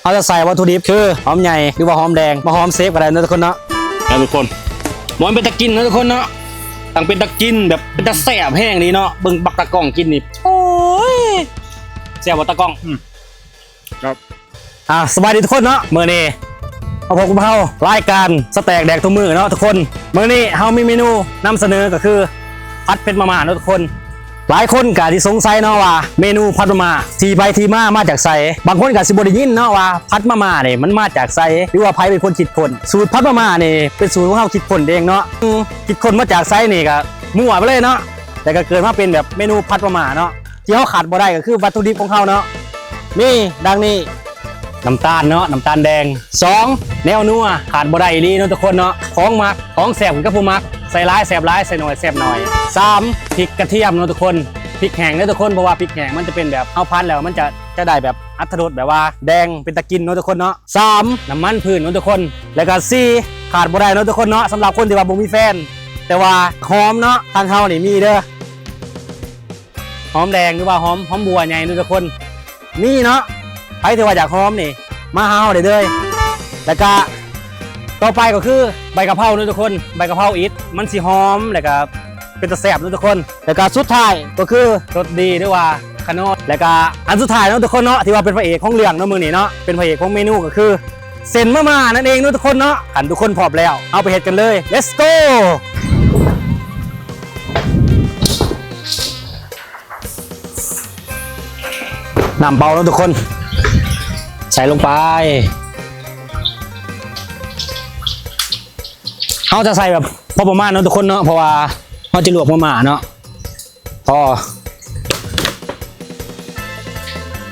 ເຮົາຈະໃສ່ວັດຖຸດິບຄືຫອມໃຫຍ່ ຫຼືວ່າຫອມແດງ ມາຫອມເຊຟກໍໄດ້ເນາະທຸກຄົນເນາະ. ເອົາທຸກຄົນ ໝໍນເປັນຕາກິນເນາະທຸກຄົນເນາະ, ຕັ້ງເປັນຕາກິນແບບເປັນຕາແຊບແຮງນີ້ເນາະ. ເບິ່ງບັກຕາກ້ອງກິນນີ້ ໂອ້ຍ ແຊບບໍ່ຕາກ້ອງ? ອືມ ຄັບ ອ່າ ສະບາຍດີທຸກຄົນເນາະ, ມື້ນີ້ມາພົບກັບເຮົາລາຍການສະແຕັກແດກທຸກມື້ເນາະທຸກຄົນ. ມື້ນີ້ເຮົາມີເມນູນຳສະເໜີກໍຄືຜັດເຜັດມາມ່າເນາະທຸກຄົນ. ຫຼາຍຄົນກໍຊິສົງໄສເນາະວ່າເມນູຜັດມາມ່າທີ່ໄປທີ່ມາມາຈາກໃສ? ບາງຄົນກໍຊິບໍ່ໄດ້ຍິນເນາະວ່າຜັດມາມ່ານີ້ມັນມາຈາກໃສ ຫຼືວ່າໃຜເປັນຄົນຄິດຄົ້ນ? ສູດຜັດມາມ່ານີ້ເປັນສູດຂອງເຮົາຄິດຄົ້ນເອງເນາະ. ອືມ ຄິດຄົ້ນມາຈາກໃສນີ້ກໍມົ້ວໄປເລີຍເນາະ, ແຕ່ກໍເກີດມາເປັນແບບເມນູຜັດມາມ່າເນາະ. ທີ່ເຮົາຂາດບໍ່ໄດ້ກໍຄືວັດຖຸດິບຂອງເຮົາເນາະ ມີດັ່ງນີ້ ນ້ຳຕານເນາະ ນ້ຳຕານແດງ. ສອງ ແນວນົວ ຂາດບໍ່ໄດ້ອີ່ຫຼີເນາະທຸກຄົນເນາະ, ຂອງມັກ ຂອງແຊບກັບຜູ້ມັກ ໃສ່ຫຼາຍແຊບຫຼາຍ ໃສ່ໜ້ອຍແຊບໜ້ອຍ. ສາມ ພິກກະທຽມເນາະທຸກຄົນ, ພິກແຫ້ງເດີທຸກຄົນ ເພາະວ່າພິກແຫ້ງມັນຈະເປັນແບບ ເຮົາຜັດແລ້ວມັນຈະ ຈະໄດ້ແບບອັດຕະລົດແບບວ່າແດງເປັນຕາກິນເນາະທຸກຄົນເນາະ. ສາມ ນ້ຳມັນພືດເນາະທຸກຄົນ. ແລ້ວກໍສີ່ ຂາດບໍ່ໄດ້ເນາະທຸກຄົນເນາະ ສຳລັບຄົນທີ່ວ່າບໍ່ມີແຟນ ແຕ່ວ່າຫອມເນາະ ທາງເຮົານີ້ມີເດີ. ຫອມແດງ ຫຼືວ່າຫອມ ຫອມບົວໃຫຍ່ເນາະທຸກຄົນ ມີເນາະ. ໃຜທີ່ວ່າຢາກຫອມນີ້ ມາຫາເຮົາໄດ້ເລີຍ. ແລ້ວກະຕໍ່ໄປກໍຄືໃບກະເພົາເນາະທຸກຄົນ, ໃບກະເພົາອິດ ມັນຊິຫອມ ແລ້ວກະເປັນຕາແຊບເນາະທຸກຄົນ. ແລ້ວກະສຸດທ້າຍກໍຄືລົດດີ ຫຼືວ່າຂະໜໍ. ແລ້ວກະອັນສຸດທ້າຍເນາະທຸກຄົນເນາະ ທີ່ວ່າເປັນພະເອກຂອງເລື່ອງເນາະມື້ນີ້ເນາະ, ເປັນພະເອກຂອງເມນູກໍຄື ເສັ້ນມາມ່ານັ້ນເອງເນາະທຸກຄົນເນາະ. ຄັນທຸກຄົນພ້ອມແລ້ວ ເຮົາໄປເຮັດກັນເລີຍ ເລັດໂກ! ນ້ຳເປົ່າເນາະທຸກຄົນ ໃສ່ລົງໄປ. ເຮົາຈະໃສ່ແບບພໍປະມານເນາະທຸກຄົນເນາະ ເພາະວ່າເຮົາຈະລວກມາມ່າເນາະ. ພໍ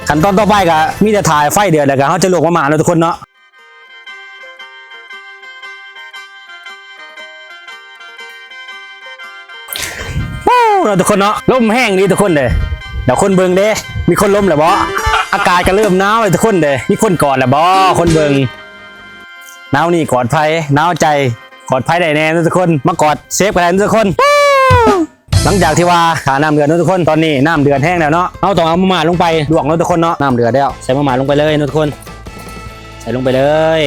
ຂັ້ນຕອນຕໍ່ໄປກໍມີແຕ່ຖ້າໃຫ້ໄຟເດືອດ ແລ້ວກໍເຮົາຈະລວກມາມ່າເນາະທຸກຄົນເນາະ. ໂອ້ ເນາະທຸກຄົນເນາະ ລົມແຮງດີທຸກຄົນເດ້. ແລ້ວຄົນເບິ່ງເດ້ ມີຄົນລົມແລ້ວບໍ່? ອາກາດກໍເລີ່ມໜາວແລ້ວທຸກຄົນເດ້. ມີຄົນກອດແລ້ວບໍ່? ຄົນເບິ່ງ ໜາວນີ້ກອດໃຜ? ໜາວໃຈກອດໃຜໄດ້ແດ່ເນາະທຸກຄົນ? ມາກອດເຊຟກໍໄດ້ເນາະທຸກຄົນ. ຫຼັງຈາກທີ່ວ່າຖ້ານ້ຳເດືອດເນາະທຸກຄົນ, ຕອນນີ້ນ້ຳເດືອດແຮງແລ້ວເນາະ, ເຮົາຕ້ອງເອົາມາມ່າລົງໄປລວກເນາະທຸກຄົນເນາະ. ນ້ຳເດືອດແລ້ວ ໃສ່ມາມ່າລົງໄປເລີຍເນາະທຸກຄົນ. ໃສ່ລົງໄປເລີຍ.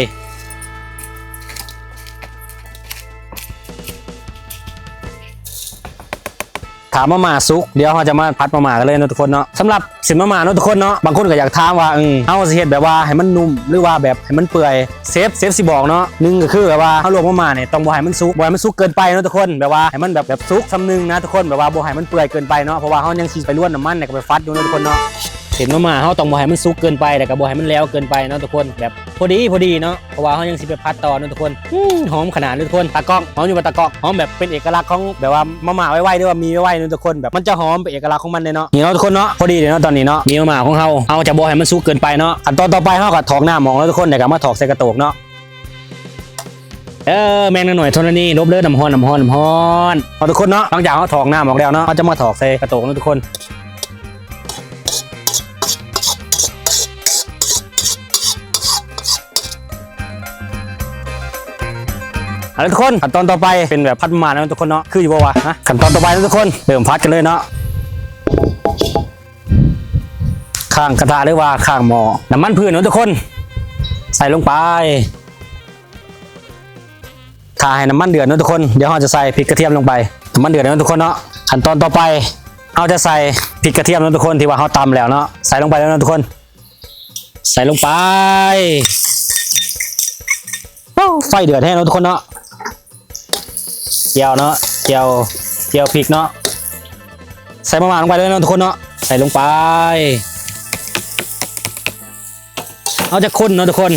ຖ້າມາມ່າສຸກ ດຽວເຮົາຈະມາຜັດມາມ່າກັນເລີຍເນາະທຸກຄົນເນາະ. ສຳລັບເສັ້ນມາມ່າເນາະທຸກຄົນເນາະ, ບາງຄົນກໍຢາກຖາມວ່າ ເອີ ເຮົາຊິເຮັດແບບວ່າໃຫ້ມັນນຸ້ມ ຫຼືວ່າແບບໃຫ້ມັນເປື່ອຍ? ເຊຟ ເຊຟຊິບອກເນາະ. ໜຶ່ງກໍຄືແບບວ່າເຮົາລວກມາມ່ານີ້ ຕ້ອງບໍ່ໃຫ້ມັນສຸກ ບໍ່ໃຫ້ມັນສຸກເກີນໄປເນາະທຸກຄົນ, ແບບວ່າໃຫ້ມັນແບບ ແບບສຸກສ່ຳໜຶ່ງນະທຸກຄົນ, ແບບວ່າບໍ່ໃຫ້ມັນເປື່ອຍເກີນໄປເນາະ, ເພາະວ່າເຮົາຍັງຊິໄປລວນນ້ຳມັນ ແລ້ວກໍໄປຝັດຢູ່ເນາະທຸກຄົນເນາະ. ເສັ້ນມາມ່າເຮົາຕ້ອງບໍ່ໃຫ້ມັນສຸກເກີນໄປ ແລ້ວກໍບໍ່ໃຫ້ມັນແຫຼວເກີນໄປເນາະທຸກຄົນ, ແບບພໍດີ ພໍດີເນາະ. ເພາະວ່າເຮົາຍັງຊິໄປຜັດຕໍ່ເນາະທຸກຄົນ. ອືມ ຫອມຂະໜາດເລີຍທຸກຄົນ. ຕາກ້ອງ ຫອມຢູ່ບໍ່ຕາກ້ອງ? ຫອມແບບເປັນເອກະລັກຂອງແບບວ່າມາມ່າໄວໆ ຫຼືວ່າໝີ່ໄວໆເນາະທຸກຄົນ, ແບບມັນຈະຫອມເປັນເອກະລັກຂອງມັນເລີຍເນາະ. ນີ້ເນາະທຸກຄົນເນາະ, ພໍດີເລີຍເນາະຕອນນີ້ເນາະ. ໝີ່ມາມ່າຂອງເຮົາ ເຮົາຈະບໍ່ໃຫ້ມັນສຸກເກີນໄປເນາະ. ຂັ້ນຕອນຕໍ່ໄປເຮົາກໍຖອກນ້ຳອອກເນາະທຸກຄົນ, ແລ້ວກໍມາຖອກໃສ່ກະໂຕກເນາະ. ເອີ ແມ່ນໜ້ອຍໆ ທໍລະນີ ຫຼົບເດີ ນ້ຳຮ້ອນ ນ້ຳຮ້ອນ ນ້ຳຮ້ອນ. ເອົາທຸກຄົນເນາະ, ຫຼັງຈາກເຮົາຖອກນ້ຳອອກແລ້ວເນາະ, ເຮົາຈະມາຖອກໃສ່ກະໂຕກເນາະທຸກຄົນ. ເອົາລະທຸກຄົນ, ຂັ້ນຕອນຕໍ່ໄປເປັນແບບຜັດມາມ່າແລ້ວທຸກຄົນເນາະ, ຄືຢູ່ບໍ່ວະ? ຮະ ຂັ້ນຕອນຕໍ່ໄປເນາະທຸກຄົນ, ເລີ່ມຜັດກັນເລີຍເນາະ. ຂ້າງກະທະ ຫຼືວ່າຂ້າງໝໍ້, ນ້ຳມັນພືດເນາະທຸກຄົນ ໃສ່ລົງໄປ. ຖ້າໃຫ້ນ້ຳມັນເດືອດເນາະທຸກຄົນ, ດຽວເຮົາຈະໃສ່ພິກກະທຽມລົງໄປ. ນ້ຳມັນເດືອດແລ້ວເນາະທຸກຄົນເນາະ, ຂັ້ນຕອນຕໍ່ໄປເຮົາຈະໃສ່ພິກກະທຽມເນາະທຸກຄົນ ທີ່ວ່າເຮົາຕຳແລ້ວເນາະ, ໃສ່ລົງໄປແລ້ວເນາະທຸກຄົນ. ໃສ່ລົງໄປ. ໂອ້ ໄຟເດືອດແຮງເນາະທຸກຄົນເນາະ. ແຈ່ວເນາະ ແຈ່ວ ແຈ່ວພິກເນາະ, ໃສ່ມາມ່າລົງໄປເລີຍເນາະທຸກຄົນເນາະ, ໃສ່ລົງໄປ. ເຮົາຈະຄົນເນາະທຸກຄົນ,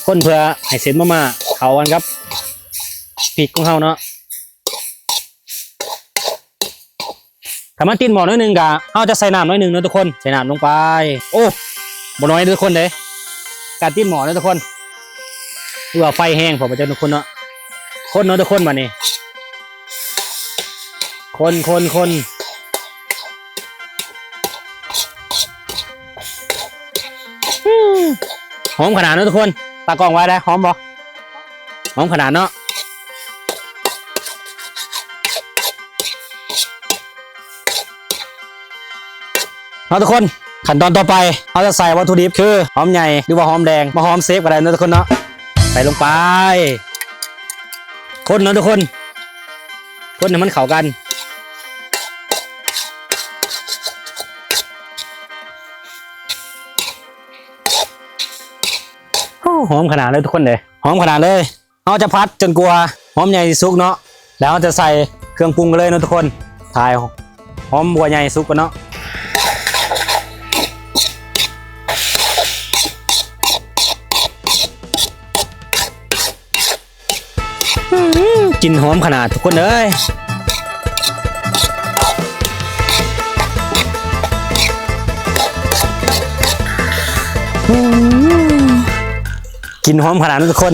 ຄົນເພື່ອໃຫ້ເສັ້ນມາມ່າເຂົ້າກັນກັບພິກຂອງເຮົາເນາະ. ຖ້າມັນຕິດໝໍ້ໜ້ອຍໜຶ່ງກະ ເຮົາຈະໃສ່ນ້ຳໜ້ອຍໜຶ່ງເນາະທຸກຄົນ, ໃສ່ນ້ຳລົງໄປ. ໂອ້ ບໍ່ໜ້ອຍເດີ້ທຸກຄົນເດ້, ການຕິດໝໍ້ເນາະທຸກຄົນ, ຫຼືວ່າໄຟແຮງພໍປະຈັກທຸກຄົນເນາະ. ຄົນເນາະທຸກຄົນ, ບາດນີ້ຄົນ ຄົນ ຄົນ. ຫອມຂະໜາດເນາະທຸກຄົນ, ຕາກ້ອງວ່າໄດ ຫອມບໍ່? ຫອມຂະໜາດເນາະ. ເນາະທຸກຄົນ, ຂັ້ນຕອນຕໍ່ໄປ ເຮົາຈະໃສ່ວັດຖຸດິບຄືຫອມໃຫຍ່ ຫຼືວ່າຫອມແດງ ມາຫອມເຊບກໍໄດ້ເນາະທຸກຄົນເນາະ ໃສ່ລົງໄປ ຄົນເນາະທຸກຄົນ ຄົນໃຫ້ມັນເຂົ້າກັນ. ໂອ້ ຫອມຂະໜາດເລີຍທຸກຄົນເດ້ ຫອມຂະໜາດເລີຍ. ເຮົາຈະຜັດຈົນກວ່າຫອມໃຫຍ່ຊິສຸກເນາະ ແລ້ວເຮົາຈະໃສ່ເຄື່ອງປຸງກັນເລີຍເນາະທຸກຄົນ. ຖ້າໃຫ້ຫອມບົວໃຫຍ່ສຸກກ່ອນເນາະ. ອື້ຫື ກິ່ນຫອມຂະໜາດທຸກຄົນເອີຍ. ອື້ຫື ກິ່ນຫອມຂະໜາດເນາະທຸກຄົນ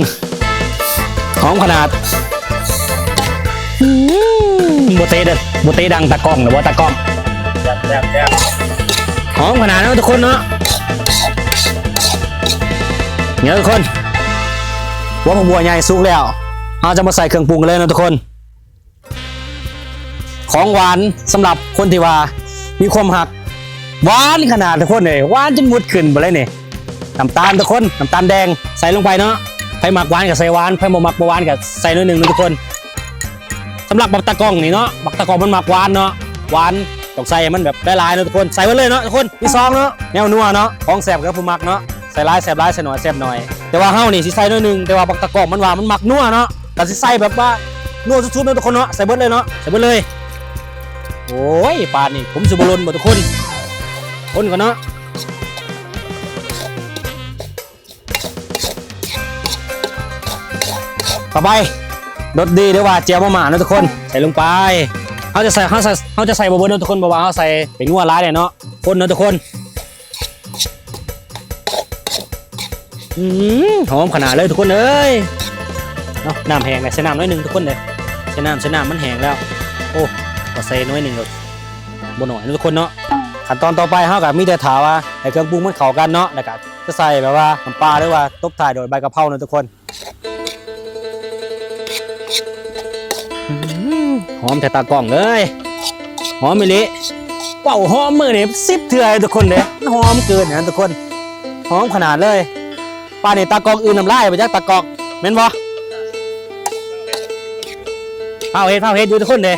ຫອມຂະໜາດ. ອື້ຫື ບໍ່ເຕະເດີ້ ບໍ່ເຕະດັງຕາກ້ອງເດີ້ບໍ່ຕາກ້ອງ. ແຊບໆ ຫອມຂະໜາດເນາະທຸກຄົນເນາະ. ນີ້ເນາະທຸກຄົນ ຫົວຜັກບົວໃຫຍ່ສຸກແລ້ວ ເຮົາຈະມາໃສ່ເຄື່ອງປຸງກັນເລີຍເນາະທຸກຄົນ. ຂອງຫວານສຳລັບຄົນທີ່ວ່າມີຄວາມຮັກ ຫວານຂະໜາດທຸກຄົນເອີຍ ຫວານຈົນໝົດຂຶ້ນບໍ່ໄດ້ນີ້. ນ້ຳຕານທຸກຄົນ ນ້ຳຕານແດງໃສ່ລົງໄປເນາະ ໃຜມັກຫວານກໍໃສ່ຫວານ ໃຜບໍ່ມັກບໍ່ຫວານກໍໃສ່ໜ້ອຍໜຶ່ງເນາະທຸກຄົນ. ສຳລັບບັກຕາກ້ອງນີ້ເນາະ ບັກຕາກ້ອງມັນມັກຫວານເນາະ ຫວານຕ້ອງໃສ່ໃຫ້ມັນແບບຫຼາຍໆເນາະທຸກຄົນ. ໃສ່ເບິດເລີຍເນາະທຸກຄົນ ມີຊອງເນາະ ແນວນົວເນາະ ຂອງແຊບກັບຜູ້ມັກເນາະ. ໃສ່ຫຼາຍແຊບຫຼາຍ ໃສ່ໜ້ອຍແຊບໜ້ອຍ ແຕ່ວ່າເຮົານີ້ຊິໃສ່ໜ້ອຍໜຶ່ງ ແຕ່ວ່າບັກຕາກ້ອງມັນວ່າມັນມັກນົວເນາະ ກໍຊິໃສ່ແບບວ່ານົວສຸດໆເນາະທຸກຄົນເນາະ. ໃສ່ເບິດເລີຍເນາະ ໃສ່ເບິດເລີຍ. ໂອ້ຍ ປານນີ້ຜົມຊິບໍ່ຫຼົ່ນບໍ່ທຸກຄົນ ຄົນກ່ອນເນາະ. ຕໍ່ໄປ ລົດດີ ຫຼືວ່າແຈ່ວມາມ່າເນາະທຸກຄົນ ໃສ່ລົງໄປ. ເຮົາຈະໃສ່ ເຮົາໃສ່ ເຮົາຈະໃສ່ບໍ່ເບິດເນາະທຸກຄົນ ເພາະວ່າເຮົາໃສ່ແປ້ງນົວຫຼາຍແລ້ວເນາະ ຄົນເນາະທຸກຄົນ. ອືມ ຫອມຂະໜາດເລີຍທຸກຄົນເອີຍ. ເອົາ ນ້ຳແຫ້ງແລ້ວ ໃສ່ນ້ຳໜ້ອຍໜຶ່ງທຸກຄົນເດີ ໃສ່ນ້ຳ ໃສ່ນ້ຳ ມັນແຫ້ງແລ້ວ. ໂອ້ ກໍໃສ່ໜ້ອຍໜຶ່ງກໍບໍ່ໜ້ອຍເນາະທຸກຄົນເນາະ. ຂັ້ນຕອນຕໍ່ໄປເຮົາກໍມີແຕ່ຖ້າວ່າໃຫ້ເຄື່ອງປຸງມັນເຂົ້າກັນເນາະ ແລ້ວກໍຈະໃສ່ແບບວ່ານ້ຳປາ ຫຼືວ່າຕົບທ້າຍດ້ວຍໃບກະເພົາເນາະທຸກຄົນ. ຫອມແທ້ຕາກ້ອງເອີຍ ຫອມອີ່ຫຼີ. ເວົ້າຫອມມື້ນີ້ສິບເທື່ອທຸກຄົນເດ້ ມັນຫອມເກີນນະທຸກຄົນ ຫອມຂະໜາດເລີຍ. ປານນີ້ຕາກ້ອງອື່ນນ້ຳລາຍບໍ່ຈັກຕາກ້ອງ ແມ່ນບໍ່? ຟ້າວເຮັດ ຟ້າວເຮັດຢູ່ທຸກຄົນເດ້.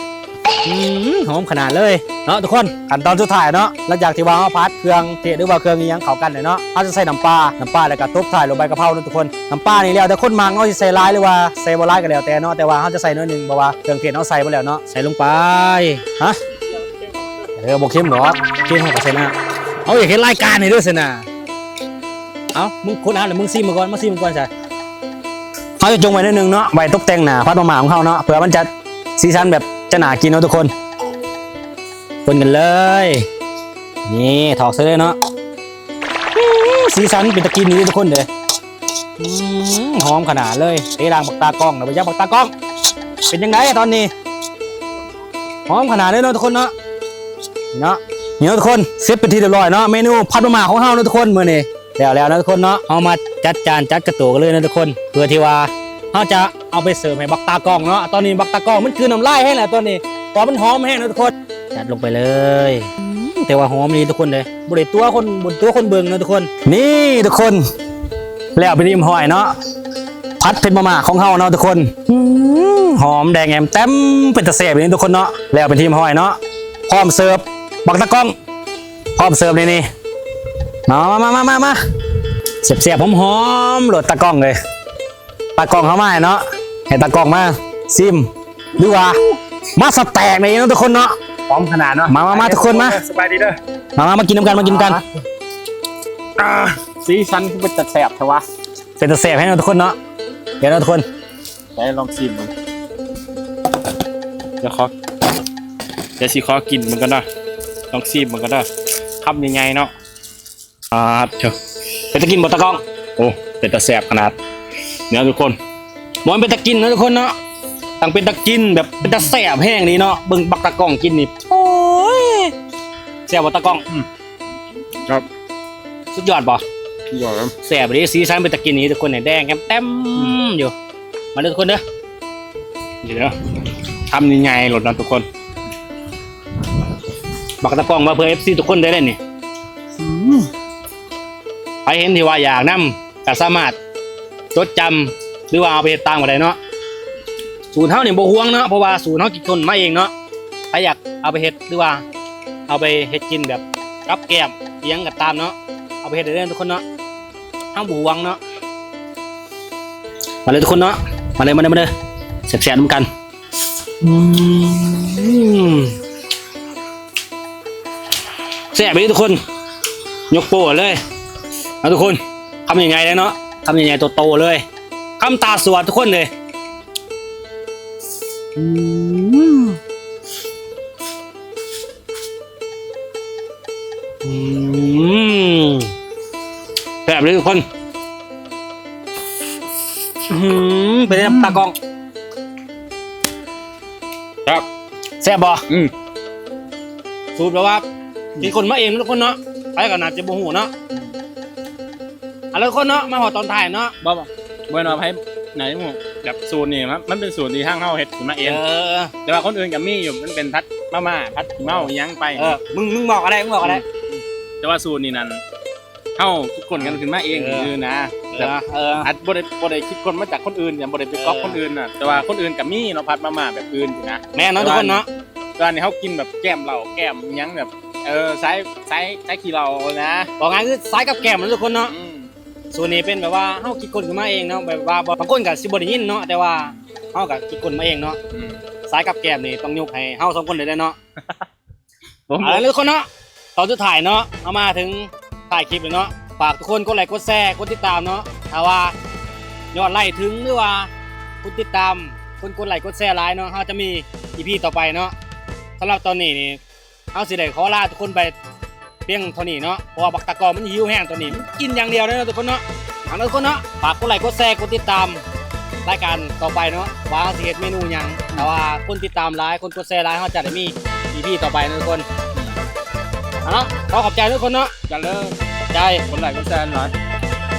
ອືມ ຫອມຂະໜາດເລີຍເນາະທຸກຄົນ. ຂັ້ນຕອນສຸດທ້າຍເນາະ ຫຼັງຈາກທີ່ວ່າເຮົາຜັດເຄື່ອງເທດ ຫຼືວ່າເຄື່ອງອີ່ຫຍັງເຂົ້າກັນແລ້ວເນາະ ເຮົາຈະໃສ່ນ້ຳປາ ນ້ຳປາ ແລ້ວກໍຕົບທ້າຍດ້ວຍໃບກະເພົາເນາະທຸກຄົນ. ນ້ຳປານີ້ແລ້ວແຕ່ຄົນມັກເນາະ ຊິໃສ່ຫຼາຍ ຫຼືວ່າໃສ່ບໍ່ຫຼາຍກໍແລ້ວແຕ່ເນາະ ແຕ່ວ່າເຮົາຈະໃສ່ໜ້ອຍໜຶ່ງ ເພາະວ່າເຄື່ອງເທດເຮົາໃສ່ໄປແລ້ວເນາະ. ໃສ່ລົງໄປ ຮະ ເອີ ບໍ່ເຄັມດອກ ເຄັມເຮົາກໍໃສ່ນະ. ເອົາ ຢາກເຮັດລາຍການໃຫ້ເດີ້ຊັ້ນນະ. ເອົາ ມຶງຄົນເອົາ ແລ້ວມຶງຊີມເບິ່ງກ່ອນ ມາຊີມເບິ່ງກ່ອນຊະ. ເຮົາຈະຈົ່ງໄວ້ໜ້ອຍໜຶ່ງເນາະ ໄວ້ຕົບແຕ່ງໜ້າຜັດມາມ່າຂອງເຮົາເນາະ ເພື່ອມັນຈະ ສີສັນແບບຈະໜ້າກິນເນາະທຸກຄົນ. ຄົນກັນເລີຍ ນີ້ຖອກໃສ່ເລີຍເນາະ. ອືມ ສີສັນເປັນຕາກິນນີ້ເດ້ທຸກຄົນເດ້. ອືມ ຫອມຂະໜາດເລີຍ ເຕະດ່າງບັກຕາກ້ອງ ເອົາໄປຈັບບັກຕາກ້ອງ. ເປັນຈັ່ງໃດຕອນນີ້? ຫອມຂະໜາດເລີຍເນາະທຸກຄົນເນາະ. ນີ້ເນາະ ນີ້ເນາະທຸກຄົນ ເສັດເປັນທີ່ຮຽບຮ້ອຍເນາະ ເມນູຜັດມາມ່າຂອງເຮົາເນາະທຸກຄົນ ມື້ນີ້. ແລ້ວແລ້ວນະທຸກຄົນເນາະ ເຮົາມາຈັດຈານຈັດກະໂຕກັນເລີຍນະທຸກຄົນ ເພື່ອທີ່ວ່າເຮົາຈະເອົາໄປເສີບໃຫ້ບັກຕາກ້ອງເນາະ. ຕອນນີ້ບັກຕາກ້ອງມັນກືນນ້ຳລາຍແຮງແລ້ວຕອນນີ້ ເພາະມັນຫອມແຮງນະທຸກຄົນ. ຈັດລົງໄປເລີຍ. ອືມ ແຕ່ວ່າຫອມອີ່ຫຼີທຸກຄົນເດ້ ບໍ່ໄດ້ຕົວະຄົນ ບໍ່ໄດ້ຕົວະຄົນເບິ່ງນະທຸກຄົນ. ນີ້ທຸກຄົນ ແລ້ວເປັນທີ່ຮຽບຮ້ອຍເນາະ ຜັດເຜັດມາມ່າຂອງເຮົາເນາະທຸກຄົນ. ອືມ ຫອມແດງແອມແຕ້ມ ເປັນຕາແຊບອີ່ຫຼີທຸກຄົນເນາະ. ແລ້ວເປັນທີ່ຮຽບຮ້ອຍເນາະ ພ້ອມເສີບ ບັກຕາກ້ອງ ພ້ອມເສີບນີ້ ນີ້ ມາ ມາ ມາ ມາ ມາ ແຊບໆ ຫອມໆ ໂລດຕາກ້ອງເອີຍ. ຕາກ້ອງເຮົາມາເນາະ ໃຫ້ຕາກ້ອງມາຊີມ ຫຼືວ່າມາສະແຕັກນີ້ເນາະທຸກຄົນເນາະ. ຫອມຂະໜາດເນາະ. ມາ ມາ ມາທຸກຄົນມາ ສະບາຍດີເດີ. ມາ ມາ ມາກິນນຳກັນ ມາກິນນຳກັນ. ອ່າ ສີສັນຄືເປັນຕາແຊບແທ້ວະ. ເປັນຕາແຊບແຮງເນາະທຸກຄົນເນາະ. ດຽວເນາະທຸກຄົນ ໄດ້ລອງຊີມເບິ່ງ. ດຽວຂໍ ດຽວຊິຂໍກິນເບິ່ງກ່ອນເນາະ ລອງຊີມເບິ່ງກ່ອນເນາະ. ຄຳໃຫຍ່ໆເນາະ. ອາດເທີ ເປັນຕາກິນບໍ່ຕາກ້ອງ? ໂອ້ ເປັນຕາແຊບຂະໜາດເນາະທຸກຄົນ. ບໍ່ແມ່ນເປັນຕາກິນເນາະທຸກຄົນເນາະ ຕ້ອງເປັນຕາກິນແບບເປັນຕາແຊບແຮງນີ້ເນາະ. ເບິ່ງບັກຕາກ້ອງກິນນີ້ ໂອ້ຍ ແຊບບໍ່ຕາກ້ອງ? ອືມ ຄັບ ສຸດຍອດບໍ່? ສຸດຍອດຄັບ. ແຊບອີ່ຫຼີ ສີສັນເປັນຕາກິນນີ້ທຸກຄົນ ແດງແຕ້ມໆ ອືມ ຢູ່. ມາເດີທຸກຄົນເດີ ນີ້ເດີ ຄຳໃຫຍ່ໆໂລດເນາະທຸກຄົນ. ບັກຕາກ້ອງມາເພື່ອເອັຟຊີທຸກຄົນເດີນີ້. ອື ໃຜເຫັນທີ່ວ່າຢາກນຳ ກໍສາມາດຈົດຈຳ ຫຼືວ່າເອົາໄປເຮັດຕາມກໍໄດ້ເນາະ. ສູດເຮົານີ້ບໍ່ຫ່ວງເນາະ ເພາະວ່າສູດເຮົາຄິດຄົ້ນມາເອງເນາະ. ໃຜຢາກເອົາໄປເຮັດ ຫຼືວ່າເອົາໄປເຮັດກິນແບບກັບແກ້ມອີ່ຫຍັງກໍຕາມເນາະ ເອົາໄປເຮັດໄດ້ເດີທຸກຄົນເນາະ. ເຮົາບໍ່ຫ່ວງເນາະ. ມາເລີຍທຸກຄົນເນາະ ມາເລີຍ ມາເລີຍ ມາເລີຍ ແຊບໆນຳກັນ. ອືມ ແຊບເລີຍທຸກຄົນ ຍົກໂປ້ເລີຍເນາະທຸກຄົນ. ຄຳໃຫຍ່ໆເລີຍເນາະ ຄຳໃຫຍ່ໆໂຕໆເລີຍ ຄຳຕາສວດທຸກຄົນເລີຍ. ອືມ ອືມ ແຊບເລີຍທຸກຄົນ. ອືມ ເປັນໄງຕາກ້ອງ? ແຊບ ແຊບບໍ່? ອືມ ສູດແບບວ່າ ອືມ ຄິດຄົ້ນມາເອງເນາະທຸກຄົນເນາະ ໃຜກໍໜ້າຈະບໍ່ຮູ້ເນາະ. ອືມ ເອົາລະທຸກຄົນເນາະ ມາຮອດຕອນທ້າຍເນາະ ບໍ່ ບໍ່ ບໍ່ແມ່ນວ່າໃຜ ໄດ້ຮູ້ ແບບສູດນີ້ ມັນ ມັນເປັນສູດທີ່ທາງເຮົາເຮັດຂຶ້ນມາເອງ. ເອີ ແຕ່ວ່າຄົນອື່ນກໍມີຢູ່ ມັນເປັນຜັດມາມ່າ ຜັດຂີ້ເມົາອີ່ຫຍັງໄປ. ເອີ ມຶງ ມຶງບອກກໍໄດ້ ມຶງບອກກໍໄດ້. ອືມ ແຕ່ວ່າສູດນີ້ນັ້ນ ເຮົາຄິດຄົ້ນກັນຂຶ້ນມາເອງ ເອີ ຊື່ນະ ເອີ ແບບ ເອີ ອາດບໍ່ໄດ້ ບໍ່ໄດ້ຄິດຄົ້ນມາຈາກຄົນອື່ນ ບໍ່ໄດ້ໄປກັອບ ເອີ ຄົນອື່ນນະ ແຕ່ວ່າຄົນອື່ນກໍມີເນາະ ຜັດມາມ່າແບບອື່ນຊີ້ນະ. ແມ່ນເນາະທຸກຄົນເນາະ ແຕ່ວ່ານີ້ເຮົາກິນແບບແກ້ມເຫຼົ້າ ແກ້ມຫຍັງແບບ ເອີ ສາຍ ສາຍ ສາຍຂີ້ເຫຼົ້ານະ ບອກງ່າຍຄືສາຍກັບແກ້ມເນາະທຸກຄົນເນາະ. ອືມ ສູດນີ້ເປັນແບບວ່າເຮົາຄິດຄົ້ນຂຶ້ນມາເອງເນາະ ແບບວ່າບາງຄົນກໍຊິບໍ່ໄດ້ຍິນເນາະ ແຕ່ວ່າເຮົາກໍຄິດຄົ້ນມາເອງເນາະ. ອືມ ສາຍກັບແກ້ມນີ້ຕ້ອງຍົກໃຫ້ເຮົາສອງຄົນເລີຍເນາະ. ເອົາລະທຸກຄົນເນາະ ຕອນສຸດທ້າຍເນາະ ເຮົາມາເຖິງທ້າຍຄລິບແລ້ວເນາະ ຝາກທຸກຄົນກົດໄລກົດແຊ ກົດຕິດຕາມເນາະ. ຖ້າວ່າຍອດໄລເຖິງ ຫຼືວ່າຄົນຕິດຕາມ ຄົນກົດໄລກົດແຊຫຼາຍເນາະ ເຮົາຈະມີອີພີຕໍ່ໄປເນາະ. ສຳລັບຕອນນີ້ນີ້ ເຮົາຊິໄດ້ຂໍລາທຸກຄົນໄປພຽງເທົ່ານີ້ເນາະ ເພາະວ່າບັກຕາກອງມັນຫິວແຮງຕອນນີ້ ມັນກິນຢ່າງດຽວເລີຍເນາະທຸກຄົນເນາະ. ເອົາລະທຸກຄົນເນາະ ຝາກກົດໄລກົດແຊ ກົດຕິດຕາມລາຍການຕໍ່ໄປເນາະ ວ່າເຮົາຊິເຮັດເມນູຫຍັງ. ຖ້າວ່າຄົນຕິດຕາມຫຼາຍ ຄົນກົດແຊຫຼາຍ ເຮົາຈະໄດ້ມີອີພີຕໍ່ໄປເນາະທຸກຄົນ. ເອົາເນາະ ຂໍຂອບໃຈທຸກຄົນເນາະ ຢ່າລືມກົດໄລກົດແຊຫຼາຍ.